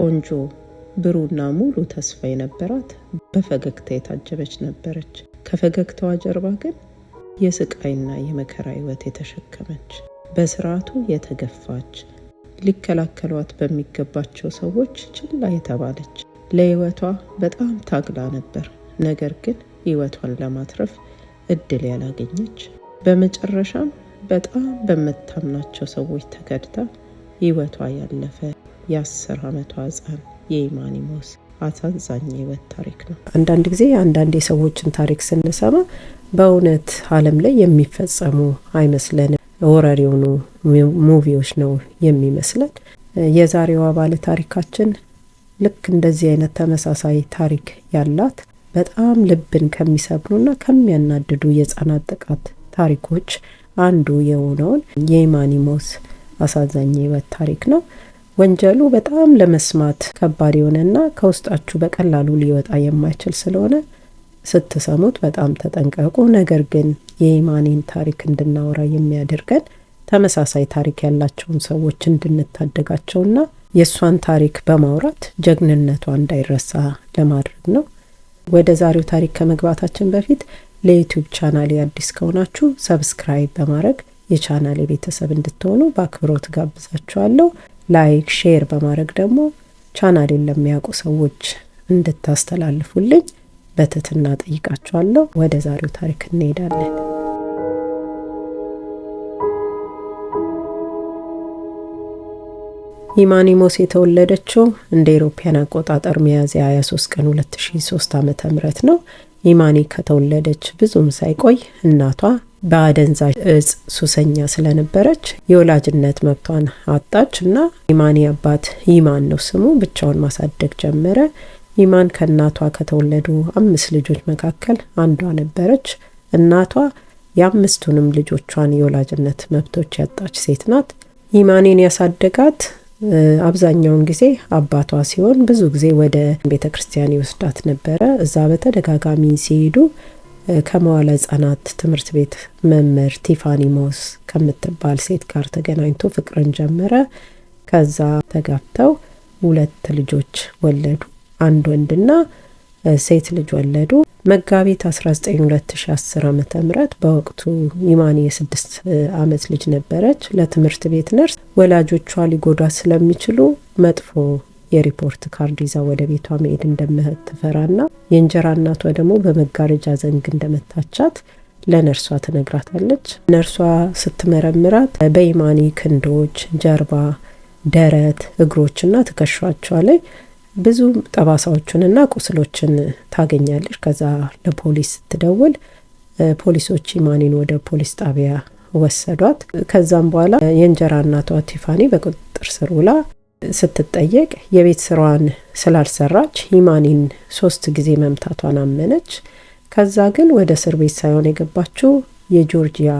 ቆንጆ ብሩና ሙሉ ተስፋ የነበራት በፈገግታ የታጀበች ነበረች። ከፈገግታዋ ጀርባ ግን የስቃይና የመከራ ሕይወት የተሸከመች፣ በስርዓቱ የተገፋች፣ ሊከላከሏት በሚገባቸው ሰዎች ችላ የተባለች፣ ለሕይወቷ በጣም ታግላ ነበር። ነገር ግን ሕይወቷን ለማትረፍ እድል ያላገኘች፣ በመጨረሻም በጣም በምታምናቸው ሰዎች ተከድታ ሕይወቷ ያለፈ የ10 ዓመቷ ሕፃን የኢማኒ ሞስ አሳዛኝ የሕይወት ታሪክ ነው። አንዳንድ ጊዜ አንዳንድ የሰዎችን ታሪክ ስንሰማ በእውነት ዓለም ላይ የሚፈጸሙ አይመስለንም። Horror የሆኑ movie ዎች ነው የሚመስለን። የዛሬዋ ባለ ታሪካችን ልክ እንደዚህ አይነት ተመሳሳይ ታሪክ ያላት፣ በጣም ልብን ከሚሰብሩና ከሚያናድዱ የህጻናት ጥቃት ታሪኮች አንዱ የሆነውን የኢማኒ ሞስ አሳዛኝ የህይወት ታሪክ ነው። ወንጀሉ በጣም ለመስማት ከባድ የሆነና ከውስጣችሁ በቀላሉ ሊወጣ የማይችል ስለሆነ ስትሰሙት በጣም ተጠንቀቁ። ነገር ግን የኢማኒን ታሪክ እንድናወራ የሚያደርገን ተመሳሳይ ታሪክ ያላቸውን ሰዎች እንድንታደጋቸውና የእሷን ታሪክ በማውራት ጀግንነቷ እንዳይረሳ ለማድረግ ነው። ወደ ዛሬው ታሪክ ከመግባታችን በፊት ለ YouTube ቻናሌ አዲስ ከሆናችሁ subscribe በማድረግ የቻናሌ ቤተሰብ እንድትሆኑ በአክብሮት ጋብዛችኋለሁ። Like፣ share በማድረግ ደግሞ ቻናሌን ለሚያውቁ ሰዎች እንድታስተላልፉልኝ በትህትና ጠይቃችኋለሁ። ወደ ዛሬው ታሪክ እንሄዳለን። ኢማኒ ሞስ የተወለደችው እንደ European አቆጣጠር ሚያዝያ 23 ቀን 2003 ዓ.ም. ነው። ኢማኒ ከተወለደች ብዙም ሳይቆይ እናቷ በአደንዛዥ እጽ ሱሰኛ ስለነበረች የወላጅነት መብቷን አጣች እና ኢማኒ አባት፣ ኢማን ነው ስሙ፣ ብቻውን ማሳደግ ጀመረ። ኢማን ከእናቷ ከተወለዱ አምስት ልጆች መካከል አንዷ ነበረች። እናቷ የአምስቱንም ልጆቿን የወላጅነት መብቶች ያጣች ሴት ናት። ኢማኒን ያሳደጋት አብዛኛውን ጊዜ አባቷ ሲሆን ብዙ ጊዜ ወደ ቤተ ክርስቲያን ይወስዳት ነበረ። እዛ በተደጋጋሚ ሲሄዱ ከመዋለ ሕጻናት ትምህርት ቤት መምህር ቲፋኒ ሞስ ከምትባል ሴት ጋር ተገናኝቶ ፍቅርን ጀመረ። ከዛ ተጋብተው ሁለት ልጆች ወለዱ። አንድ ወንድና ሴት ልጅ ወለዱ። መጋቢት 19 2010 ዓ.ም. በወቅቱ ኢማኒ የ6 ዓመት ልጅ ነበረች። ለትምህርት ቤት ነርስ ወላጆቿ ሊጎዷት ስለሚችሉ መጥፎ የ report card ይዛ ወደ ቤቷ መሄድ እንደምትፈራና የእንጀራ እናቷ ደግሞ በመጋረጃ ዘንግ እንደመታቻት ለነርሷ ትነግራታለች። ነርሷ ስትመረምራት በኢማኒ ክንዶች፣ ጀርባ፣ ደረት፣ እግሮችና ትከሻቿ ላይ ብዙ ጠባሳዎችንና ቁስሎችን ታገኛለች። ከዛ ለፖሊስ ስትደውል ፖሊሶች ኢማኒን ወደ ፖሊስ ጣቢያ ወሰዷት። ከዛም በኋላ የእንጀራ እናቷ ቲፋኒ በቁጥጥር ስር ውላ ስትጠየቅ የቤት ስራዋን ስላልሰራች ኢማኒን ሶስት ጊዜ መምታቷን አመነች። ከዛ ግን ወደ እስር ቤት ሳይሆን የገባችው የጆርጂያ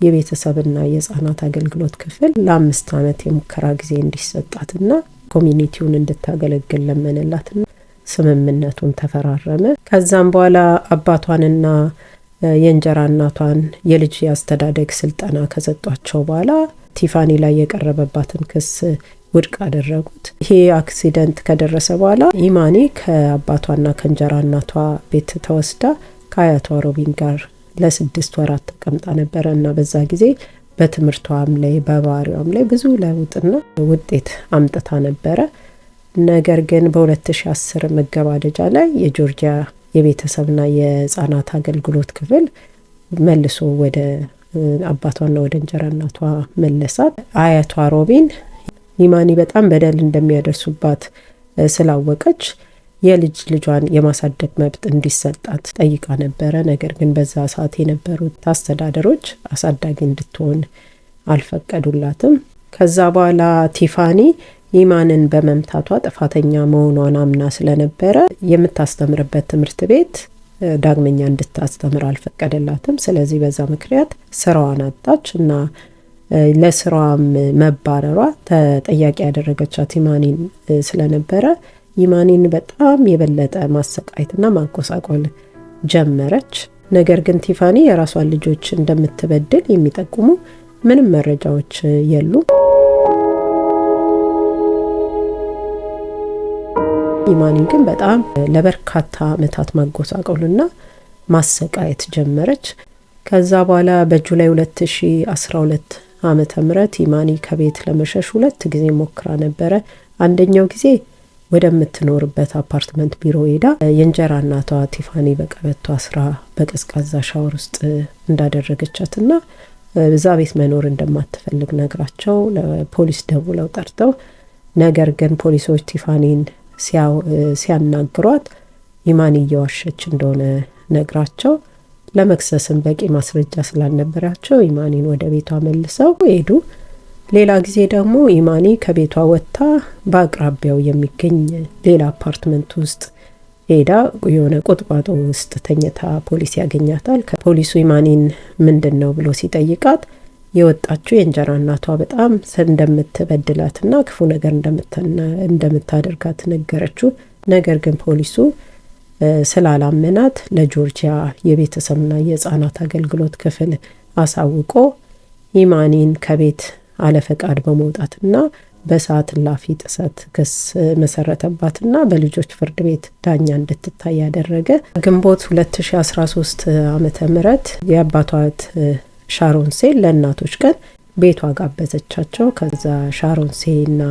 የቤተሰብና የህጻናት አገልግሎት ክፍል ለ5 ዓመት የሙከራ ጊዜ እንዲሰጣትና community ውን እንድታገለግል ለመነላትና ስምምነቱን ተፈራረመ። ከዛም በኋላ አባቷንና የእንጀራ እናቷን የልጅ የአስተዳደግ ስልጠና ከሰጧቸው በኋላ ቲፋኒ ላይ የቀረበባትን ክስ ውድቅ አደረጉት። ይሄ accident ከደረሰ በኋላ ኢማኒ ከአባቷና ከእንጀራ እናቷ ቤት ተወስዳ ከአያቷ ሮቢን ጋር ለ6 ወራት ተቀምጣ ነበረ እና በዛ ጊዜ በትምህርቷም ላይ በባህሪዋም ላይ ብዙ ለውጥና ውጤት አምጥታ ነበረ። ነገር ግን በ2010 መገባደጃ ላይ የጆርጂያ የቤተሰብና የህጻናት አገልግሎት ክፍል መልሶ ወደ አባቷና ወደ እንጀራ እናቷ መለሳት። አያቷ ሮቢን ኢማኒ በጣም በደል እንደሚያደርሱባት ስላወቀች የልጅ ልጇን የማሳደግ መብት እንዲሰጣት ጠይቃ ነበረ። ነገር ግን በዛ ሰዓት የነበሩት አስተዳደሮች አሳዳጊ እንድትሆን አልፈቀዱላትም። ከዛ በኋላ ቲፋኒ ኢማንን በመምታቷ ጥፋተኛ መሆኗን አምና ስለነበረ የምታስተምርበት ትምህርት ቤት ዳግመኛ እንድታስተምር አልፈቀደላትም። ስለዚህ በዛ ምክንያት ስራዋን አጣች እና ለስራዋም መባረሯ ተጠያቂ ያደረገቻት ኢማኒን ስለነበረ ኢማኒን በጣም የበለጠ ማሰቃየትና ማጎሳቆል ጀመረች። ነገር ግን ቲፋኒ የራሷን ልጆች እንደምትበድል የሚጠቁሙ ምንም መረጃዎች የሉም። ኢማኒን ግን በጣም ለበርካታ ዓመታት ማጎሳቆልና ማሰቃየት ጀመረች። ከዛ በኋላ በ July 2012 ዓመተ ምህረት ኢማኒ ከቤት ለመሸሽ ሁለት ጊዜ ሞክራ ነበረ። አንደኛው ጊዜ ወደምትኖርበት አፓርትመንት ቢሮ ሄዳ የእንጀራ እናቷ ቲፋኒ በቀበቶ አስራ በቀዝቃዛ ሻወር ውስጥ እንዳደረገቻትና እዛ ቤት መኖር እንደማትፈልግ ነግራቸው ለፖሊስ ደውለው ጠርተው፣ ነገር ግን ፖሊሶች ቲፋኒን ሲያናግሯት ኢማኒ እየዋሸች እንደሆነ ነግራቸው ለመክሰስም በቂ ማስረጃ ስላልነበራቸው ኢማኒን ወደ ቤቷ መልሰው ሄዱ። ሌላ ጊዜ ደግሞ ኢማኒ ከቤቷ ወጥታ በአቅራቢያው የሚገኝ ሌላ አፓርትመንት ውስጥ ሄዳ የሆነ ቁጥቋጦ ውስጥ ተኝታ ፖሊስ ያገኛታል። ፖሊሱ ኢማኒን ምንድን ነው ብሎ ሲጠይቃት የወጣችው የእንጀራ እናቷ በጣም እንደምትበድላትና ክፉ ነገር እንደምታደርጋት ነገረችው። ነገር ግን ፖሊሱ ስላላመናት ለጆርጂያ የቤተሰብና የሕፃናት አገልግሎት ክፍል አሳውቆ ኢማኒን ከቤት አለፈቃድ በመውጣትና በሰዓት እላፊ ጥሰት ክስ መሰረተባትና በልጆች ፍርድ ቤት ዳኛ እንድትታይ ያደረገ። ግንቦት 2013 ዓመተ ምህረት የአባቷ እህት ሻሮንሴ ለእናቶች ቀን ቤቷ ጋበዘቻቸው። ከዛ ሻሮንሴና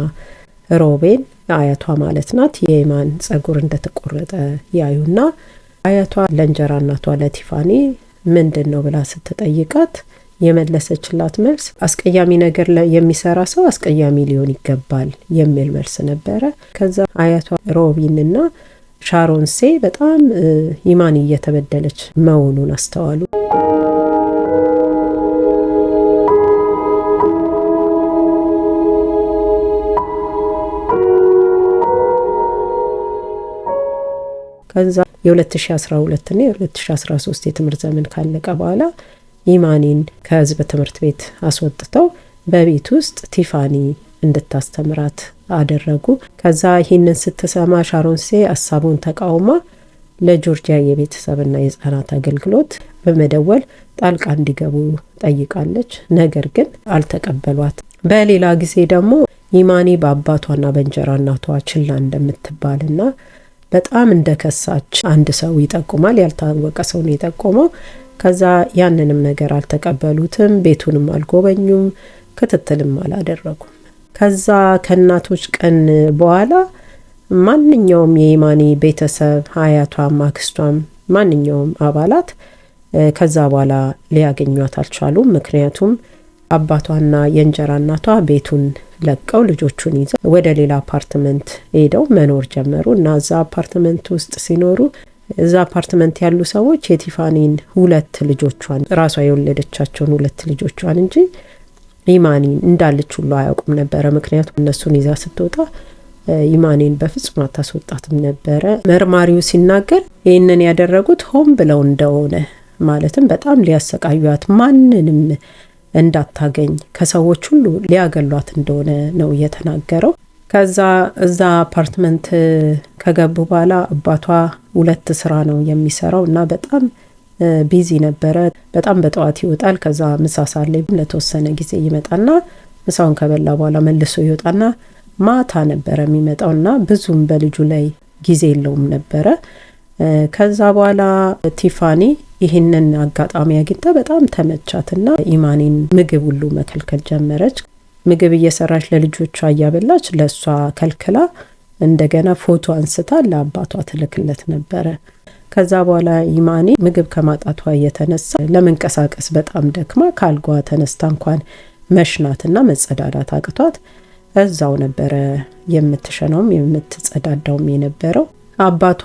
ሮቤን፣ አያቷ ማለት ናት፣ የኢማን ጸጉር እንደተቆረጠ ያዩና አያቷ ለእንጀራ እናቷ ለቲፋኒ ምንድን ነው ብላ ስትጠይቃት የመለሰችላት መልስ አስቀያሚ ነገር የሚሰራ ሰው አስቀያሚ ሊሆን ይገባል የሚል መልስ ነበረ። ከዛ አያቷ ሮቢንና ሻሮንሴ በጣም ኢማን እየተበደለች መሆኑን አስተዋሉ። ከዛ የ2012 እና የ2013 የትምህርት ዘመን ካለቀ በኋላ ኢማኒን ከህዝብ ትምህርት ቤት አስወጥተው በቤት ውስጥ ቲፋኒ እንድታስተምራት አደረጉ። ከዛ ይህንን ስትሰማ ሻሮንሴ ሀሳቡን ተቃውማ ለጆርጂያ የቤተሰብና የህጻናት አገልግሎት በመደወል ጣልቃ እንዲገቡ ጠይቃለች። ነገር ግን አልተቀበሏት። በሌላ ጊዜ ደግሞ ኢማኒ በአባቷና በእንጀራ እናቷ ችላ እንደምትባልና በጣም እንደከሳች አንድ ሰው ይጠቁማል። ያልታወቀ ሰው ነው የጠቆመው። ከዛ ያንንም ነገር አልተቀበሉትም። ቤቱንም አልጎበኙም፣ ክትትልም አላደረጉም። ከዛ ከእናቶች ቀን በኋላ ማንኛውም የኢማኒ ቤተሰብ፣ አያቷም፣ አክስቷም፣ ማንኛውም አባላት ከዛ በኋላ ሊያገኟት አልቻሉም። ምክንያቱም አባቷና የእንጀራ እናቷ ቤቱን ለቀው ልጆቹን ይዘው ወደ ሌላ አፓርትመንት ሄደው መኖር ጀመሩ እና እዛ አፓርትመንት ውስጥ ሲኖሩ እዛ አፓርትመንት ያሉ ሰዎች የቲፋኒን ሁለት ልጆቿን፣ ራሷ የወለደቻቸውን ሁለት ልጆቿን እንጂ ኢማኒ እንዳለች ሁሉ አያውቁም ነበረ። ምክንያቱም እነሱን ይዛ ስትወጣ ኢማኒን በፍጹም አታስወጣትም ነበረ። መርማሪው ሲናገር ይህንን ያደረጉት ሆን ብለው እንደሆነ፣ ማለትም በጣም ሊያሰቃዩት፣ ማንንም እንዳታገኝ ከሰዎች ሁሉ ሊያገሏት እንደሆነ ነው የተናገረው። ከዛ እዛ አፓርትመንት ከገቡ በኋላ አባቷ ሁለት ስራ ነው የሚሰራው እና በጣም busy ነበረ። በጣም በጠዋት ይወጣል። ከዛ ምሳ ሰዓት ላይ ለተወሰነ ጊዜ ይመጣና ምሳውን ከበላ በኋላ መልሶ ይወጣና ማታ ነበረ የሚመጣው እና ብዙም በልጁ ላይ ጊዜ የለውም ነበረ። ከዛ በኋላ ቲፋኒ ይህንን አጋጣሚ አግኝታ በጣም ተመቻትና ኢማኒን ምግብ ሁሉ መከልከል ጀመረች። ምግብ እየሰራች ለልጆቿ እያበላች ለእሷ ከልክላ እንደገና ፎቶ አንስታ ለአባቷ ትልክለት ነበረ። ከዛ በኋላ ኢማኒ ምግብ ከማጣቷ የተነሳ ለመንቀሳቀስ በጣም ደክማ ካልጓ ተነስታ እንኳን መሽናትና መጸዳዳት አቅቷት እዛው ነበረ የምትሸናውም የምትጸዳዳውም የነበረው። አባቷ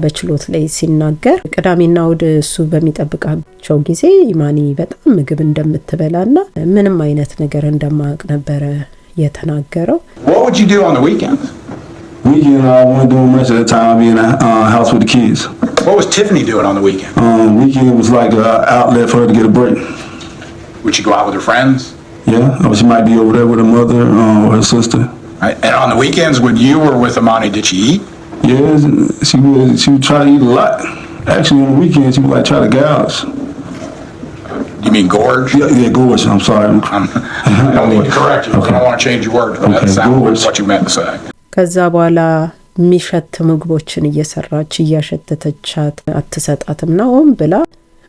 በችሎት ላይ ሲናገር ቅዳሜና እሁድ እሱ በሚጠብቃቸው ጊዜ ኢማኒ በጣም ምግብ እንደምትበላና ምንም አይነት ነገር እንደማያውቅ ነበረ የተናገረው። What would you do on the weekends? Weekend, I wasn't doing much at that time. I'd be in the house with the kids. What was Tiffany doing on the weekend? Weekend was like an outlet for her to get a break. Would she go out with her friends? Yeah, or she might be over there with her mother or her sister. Right? And on the weekends when you were with Imani, did she eat? Yeah, she would try to eat a lot. Actually, on the weekends, she would like try to gouge. You mean gorge? Yeah, gorge. I'm sorry. I don't need to correct you. I don't want to change your words, but that Okay, sounded gorge. what you meant to say. ከዛ በኋላ የሚሸት ምግቦችን እየሰራች እያሸተተቻት አትሰጣትም ና ሆን ብላ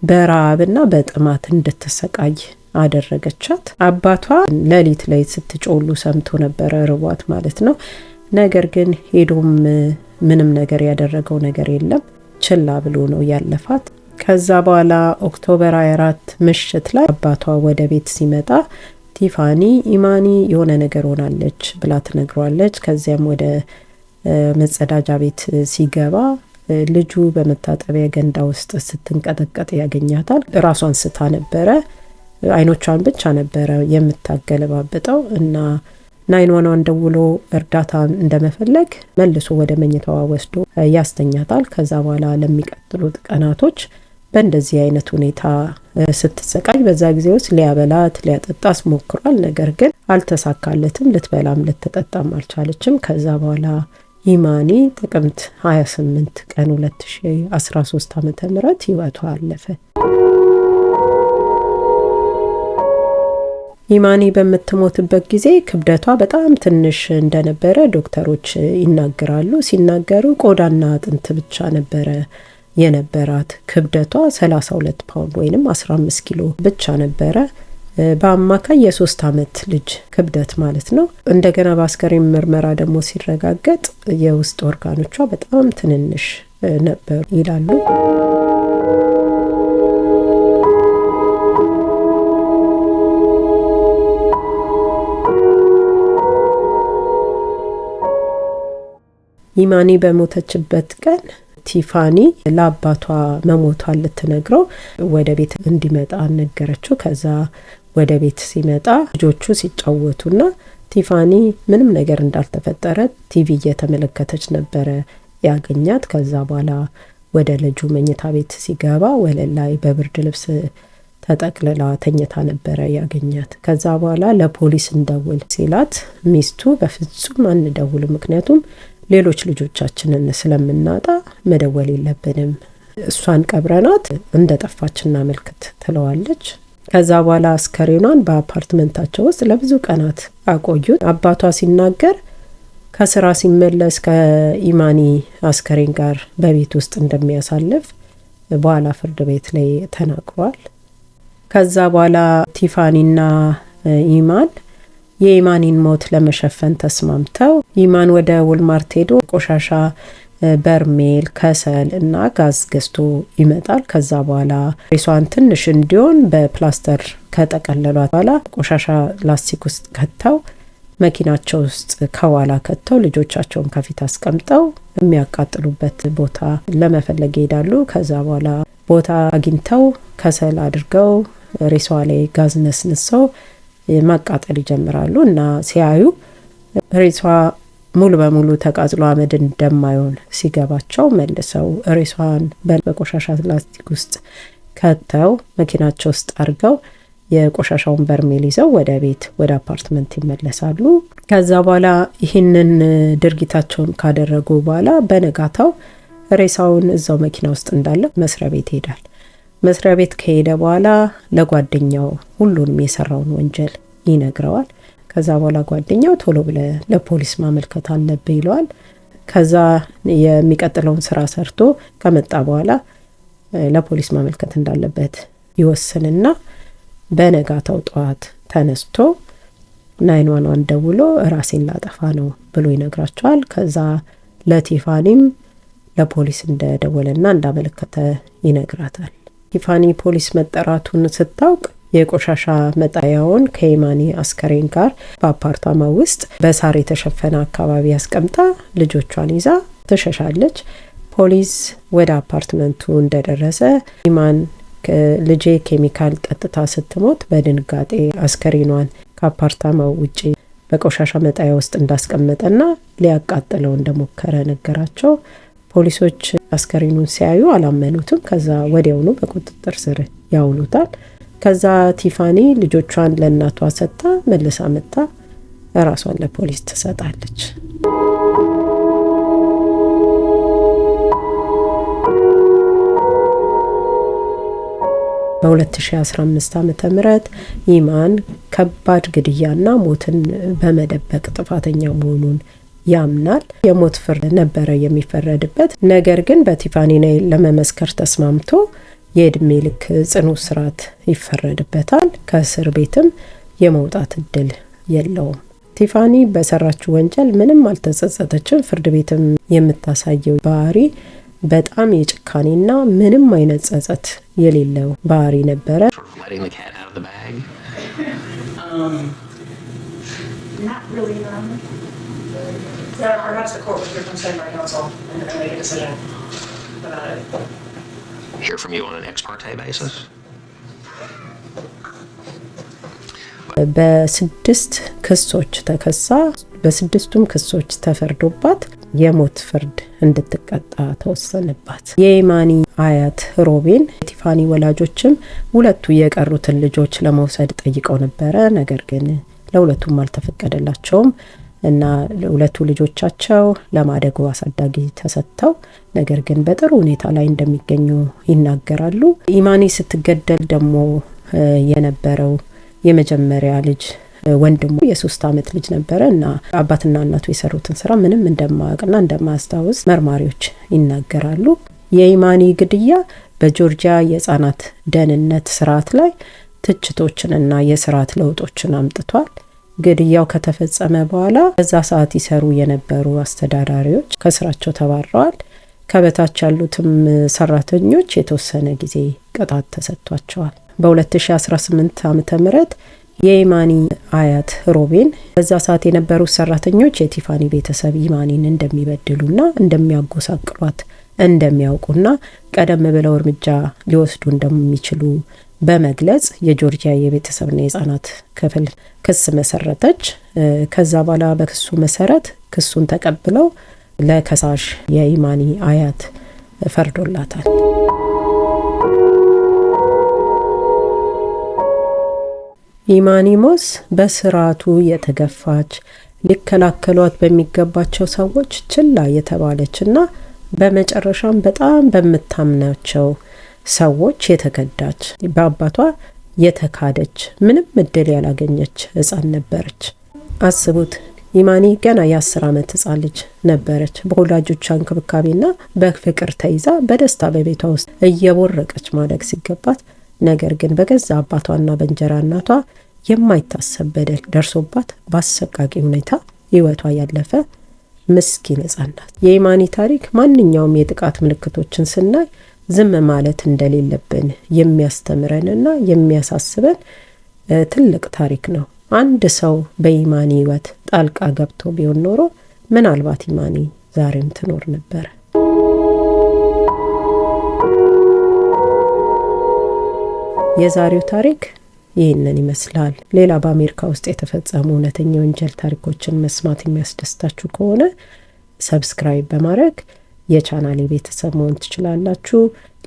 በረሃብና በጥማት እንድትሰቃይ አደረገቻት። አባቷ ሌሊት ላይ ስትጮህ ሰምቶ ነበረ፣ ርቧት ማለት ነው። ነገር ግን ሄዶም ምንም ነገር ያደረገው ነገር የለም። ችላ ብሎ ነው ያለፋት። ከዛ በኋላ October 24 ምሽት ላይ አባቷ ወደ ቤት ሲመጣ ቲፋኒ ኢማኒ የሆነ ነገር ሆናለች ብላ ትነግረዋለች። ከዚያም ወደ መጸዳጃ ቤት ሲገባ ልጁ በመታጠቢያ ገንዳ ውስጥ ስትንቀጠቀጥ ያገኛታል። ራሷን ስታ ነበረ። አይኖቿን ብቻ ነበረ የምታገለባብጠው እና 911 ደውሎ እርዳታ እንደመፈለግ መልሶ ወደ መኝታዋ ወስዶ ያስተኛታል። ከዛ በኋላ ለሚቀጥሉት ቀናቶች በእንደዚህ አይነት ሁኔታ ስትሰቃይ በዛ ጊዜ ውስጥ ሊያበላት ሊያጠጣት ሞክሯል። ነገር ግን አልተሳካለትም። ልትበላም ልትጠጣም አልቻለችም። ከዛ በኋላ ኢማኒ ጥቅምት 28 ቀን 2013 ዓ.ም ህይወቷ አለፈ። ኢማኒ በምትሞትበት ጊዜ ክብደቷ በጣም ትንሽ እንደነበረ ዶክተሮች ይናገራሉ። ሲናገሩ ቆዳና አጥንት ብቻ ነበረ የነበራት። ክብደቷ 32 ፓውንድ ወይንም 15 ኪሎ ብቻ ነበረ። በአማካይ የ3 ዓመት ልጅ ክብደት ማለት ነው። እንደገና በአስከሬን ምርመራ ደግሞ ሲረጋገጥ የውስጥ ኦርጋኖቿ በጣም ትንንሽ ነበሩ ይላሉ። ኢማኒ በሞተችበት ቀን ቲፋኒ ለአባቷ መሞቷን ልትነግረው ወደ ቤት እንዲመጣ ነገረችው። ከዛ ወደ ቤት ሲመጣ ልጆቹ ሲጫወቱና ቲፋኒ ምንም ነገር እንዳልተፈጠረ ቲቪ እየተመለከተች ነበረ ያገኛት። ከዛ በኋላ ወደ ልጁ መኝታ ቤት ሲገባ ወለል ላይ በብርድ ልብስ ተጠቅልላ ተኝታ ነበረ ያገኛት። ከዛ በኋላ ለፖሊስ እንደውል ሲላት ሚስቱ በፍጹም አንደውልም፣ ምክንያቱም ሌሎች ልጆቻችንን ስለምናጣ መደወል የለብንም፣ እሷን ቀብረናት እንደ ጠፋች እናመልክት ትለዋለች። ከዛ በኋላ አስከሬኗን በአፓርትመንታቸው ውስጥ ለብዙ ቀናት አቆዩት። አባቷ ሲናገር ከስራ ሲመለስ ከኢማኒ አስከሬን ጋር በቤት ውስጥ እንደሚያሳልፍ በኋላ ፍርድ ቤት ላይ ተናግሯል። ከዛ በኋላ ቲፋኒና ኢማን የኢማኒን ሞት ለመሸፈን ተስማምተው ኢማን ወደ Walmart ሄዶ ቆሻሻ በርሜል፣ ከሰል እና ጋዝ ገዝቶ ይመጣል። ከዛ በኋላ ሬሷን ትንሽ እንዲሆን በፕላስተር ከጠቀለሏት በኋላ ቆሻሻ ላስቲክ ውስጥ ከተው፣ መኪናቸው ውስጥ ከኋላ ከተው፣ ልጆቻቸውን ከፊት አስቀምጠው የሚያቃጥሉበት ቦታ ለመፈለግ ይሄዳሉ። ከዛ በኋላ ቦታ አግኝተው ከሰል አድርገው ሬሷ ላይ ጋዝ ነስንሰው ማቃጠል ይጀምራሉ እና ሲያዩ ሬሷ ሙሉ በሙሉ ተቃጥሎ አመድ እንደማይሆን ሲገባቸው መልሰው ሬሷን በቆሻሻ ላስቲክ ውስጥ ከተው፣ መኪናቸው ውስጥ አድርገው፣ የቆሻሻውን በርሜል ይዘው ወደ ቤት ወደ አፓርትመንት ይመለሳሉ። ከዛ በኋላ ይህንን ድርጊታቸውን ካደረጉ በኋላ በነጋታው ሬሳውን እዛው መኪና ውስጥ እንዳለ መስሪያ ቤት ይሄዳል። መስሪያ ቤት ከሄደ በኋላ ለጓደኛው ሁሉንም የሰራውን ወንጀል ይነግረዋል። ከዛ በኋላ ጓደኛው ቶሎ ብለህ ለፖሊስ ማመልከት አለብህ ይለዋል። ከዛ የሚቀጥለውን ስራ ሰርቶ ከመጣ በኋላ ለፖሊስ ማመልከት እንዳለበት ይወስንና በነጋታው ጠዋት ተነስቶ 911 ደውሎ ራሴን ላጠፋ ነው ብሎ ይነግራቸዋል። ከዛ ለቲፋኒም ለፖሊስ እንደደወለና እንዳመለከተ ይነግራታል። ቲፋኒ ፖሊስ መጠራቱን ስታውቅ የቆሻሻ መጣያውን ከኢማኒ አስከሬን ጋር በአፓርታማ ውስጥ በሳር የተሸፈነ አካባቢ አስቀምጣ ልጆቿን ይዛ ትሸሻለች። ፖሊስ ወደ አፓርትመንቱ እንደደረሰ ኢማን ልጄ ኬሚካል ጠጥታ ስትሞት በድንጋጤ አስከሬኗን ከአፓርታማው ውጪ በቆሻሻ መጣያ ውስጥ እንዳስቀመጠና ሊያቃጥለው እንደሞከረ ነገራቸው። ፖሊሶች አስከሬኑን ሲያዩ አላመኑትም። ከዛ ወዲያውኑ በቁጥጥር ስር ያውሉታል። ከዛ ቲፋኒ ልጆቿን ለእናቷ ሰጥታ መልሳ መጥታ ራሷን ለፖሊስ ትሰጣለች። በ2015 ዓ.ም. ኢማን ከባድ ግድያና ሞትን በመደበቅ ጥፋተኛ መሆኑን ያምናል። የሞት ፍርድ ነበረ የሚፈረድበት። ነገር ግን በቲፋኒ ላይ ለመመስከር ተስማምቶ የእድሜ ልክ ጽኑ እስራት ይፈረድበታል። ከእስር ቤትም የመውጣት እድል የለውም። ቲፋኒ በሰራችው ወንጀል ምንም አልተጸጸተችም። ፍርድ ቤትም የምታሳየው ባህሪ በጣም የጭካኔና ምንም አይነት ጸጸት የሌለው ባህሪ ነበረ። Sort of letting the cat out of the bag? Not really, Your Honor. Yeah, perhaps the court would hear from standby counsel and make a decision about it. Hear from you on an ex parte basis? በስድስት ክሶች ተከሳ በስድስቱም ክሶች ተፈርዶባት የሞት ፍርድ እንድትቀጣ ተወሰነባት። የኢማኒ አያት ሮቤን የቲፋኒ ወላጆችም ሁለቱ የቀሩትን ልጆች ለመውሰድ ጠይቀው ነበረ። ነገር ግን ለሁለቱም አልተፈቀደላቸውም እና ሁለቱ ልጆቻቸው ለማደጎ አሳዳጊ ተሰጥተው ነገር ግን በጥሩ ሁኔታ ላይ እንደሚገኙ ይናገራሉ። ኢማኒ ስትገደል ደግሞ የነበረው የመጀመሪያ ልጅ ወንድሙ የ3 ዓመት ልጅ ነበረ እና አባትና እናቱ የሰሩትን ስራ ምንም እንደማያውቅና እንደማያስታውስ መርማሪዎች ይናገራሉ። የኢማኒ ግድያ በጆርጂያ የህጻናት ደህንነት ስርዓት ላይ ትችቶችንና የስርዓት ለውጦችን አምጥቷል። ግድያው ከተፈጸመ በኋላ በዛ ሰዓት ይሰሩ የነበሩ አስተዳዳሪዎች ከስራቸው ተባረዋል። ከበታች ያሉትም ሰራተኞች የተወሰነ ጊዜ ቅጣት ተሰጥቷቸዋል። በ2018 ዓ.ም. የኢማኒ አያት ሮቤን በዛ ሰዓት የነበሩት ሰራተኞች የቲፋኒ ቤተሰብ ኢማኒን እንደሚበድሉና እንደሚያጎሳቅሏት እንደሚያውቁና ቀደም ብለው እርምጃ ሊወስዱ እንደሚችሉ በመግለጽ የጆርጂያ የቤተሰብና የህጻናት ክፍል ክስ መሰረተች። ከዛ በኋላ በክሱ መሰረት ክሱን ተቀብለው ለከሳሽ የኢማኒ አያት ፈርዶላታል። ኢማኒ ሞስ በስርዓቱ የተገፋች፣ ሊከላከሏት በሚገባቸው ሰዎች ችላ የተባለችና በመጨረሻም በጣም በምታምናቸው ሰዎች የተከዳች፣ በአባቷ የተካደች፣ ምንም እድል ያላገኘች ህፃን ነበረች። አስቡት፣ ኢማኒ ገና የ10 ዓመት ህፃን ልጅ ነበረች። በወላጆቿ እንክብካቤና በፍቅር ተይዛ በደስታ በቤቷ ውስጥ እየቦረቀች ማደግ ሲገባት፣ ነገር ግን በገዛ አባቷና በእንጀራ እናቷ የማይታሰብ በደል ደርሶባት በአሰቃቂ ሁኔታ ህይወቷ ያለፈ ምስኪን ህጻን ናት። የኢማኒ ታሪክ ማንኛውም የጥቃት ምልክቶችን ስናይ ዝም ማለት እንደሌለብን የሚያስተምረንና የሚያሳስበን ትልቅ ታሪክ ነው። አንድ ሰው በኢማኒ ህይወት ጣልቃ ገብቶ ቢሆን ኖሮ ምናልባት ኢማኒ ዛሬም ትኖር ነበረ። የዛሬው ታሪክ ይህንን ይመስላል። ሌላ በአሜሪካ ውስጥ የተፈጸሙ እውነተኛ የወንጀል ታሪኮችን መስማት የሚያስደስታችሁ ከሆነ subscribe በማድረግ የቻናሌ ቤተሰብ መሆን ትችላላችሁ።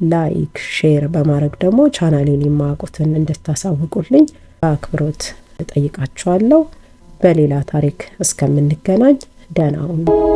Like፣ share በማድረግ ደግሞ ቻናሌን የማያውቁትን እንድታሳውቁልኝ በአክብሮት እጠይቃችኋለሁ። በሌላ ታሪክ እስከምንገናኝ ደህና ሁኑ።